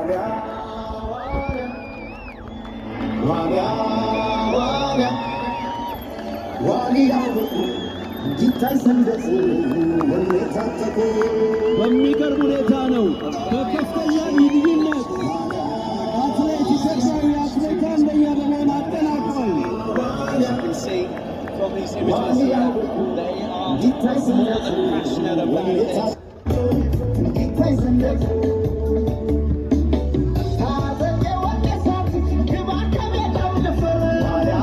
ዋልያ ዋልያ ዋልያ ዋልያ እንዲታይ ሰንደቁ ወኔ ታጠቁ። በሚገርም ሁኔታ ነው። በከፍተኛ ልዩነት አትሌት ኢትዮጵያዊ አትሌት አንደኛ በመሆን አጠናቋል። As you can see from these images here, they are እንዲታይ more ሰንደቁ than passionate ወኔ about this. ታጠቁ እንዲታይ ሰንደቁ ታጠቅ ወኔ ሳት ግባ ከሜዳው ድፍር ዋልያ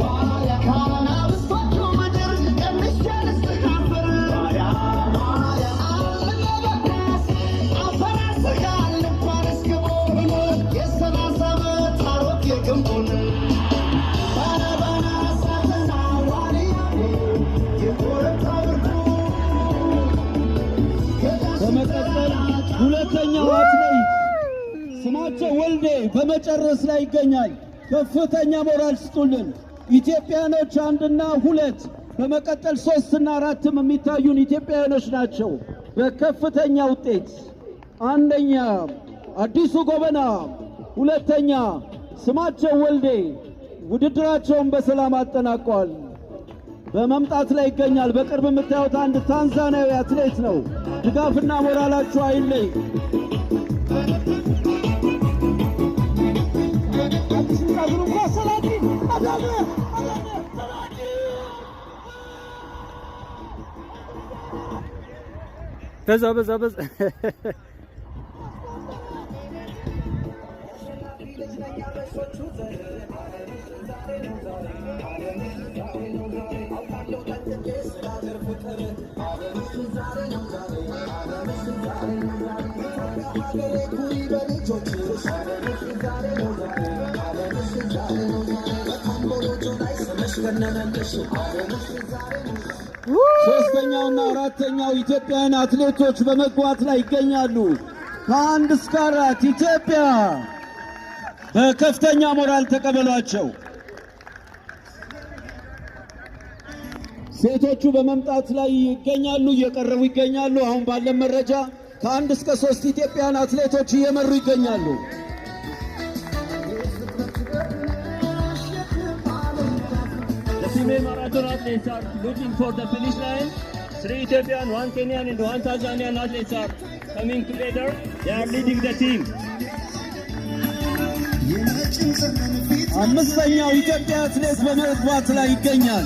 ዋልያ ከአናብስቶቹ ምድር ቀንሼ ልስጥህ አፈር ዋልያ ዋልያ አልሜ በኳስ አፈራርስሃል እንኳንስ ግቡን የ30 ዓመት አሮጌ ግንቡን ባና ባና ሳትና ዋልያ የኮረብታ ብርቁ። በመቀጠል ሁለተኛው አትሌት ስማቸው ወልዴ በመጨረስ ላይ ይገኛል። ከፍተኛ ሞራል ስጡልን። ኢትዮጵያኖች አንድና ሁለት፣ በመቀጠል ሶስትና አራትም የሚታዩን ኢትዮጵያውያኖች ናቸው። በከፍተኛ ውጤት አንደኛ አዲሱ ጎበና፣ ሁለተኛ ስማቸው ወልዴ ውድድራቸውን በሰላም አጠናቀዋል። በመምጣት ላይ ይገኛል። በቅርብ የምታዩት አንድ ታንዛኒያዊ አትሌት ነው። ድጋፍና ሞራላችሁ አይለይ። በዛ በዛ በዛ። ሶስተኛውና አራተኛው ኢትዮጵያውያን አትሌቶች በመግባት ላይ ይገኛሉ። ከአንድ እስከ አራት ኢትዮጵያ በከፍተኛ ሞራል ተቀበሏቸው። ሴቶቹ በመምጣት ላይ ይገኛሉ፣ እየቀረቡ ይገኛሉ። አሁን ባለን መረጃ ከአንድ እስከ ሶስት ኢትዮጵያውያን አትሌቶች እየመሩ ይገኛሉ። The female marathon athletes are looking for the finish line. Three Ethiopian, one Kenyan, and one Tanzanian athletes are coming together. They are leading the team. አምስተኛው ኢትዮጵያ አትሌት በመግባት ላይ ይገኛል።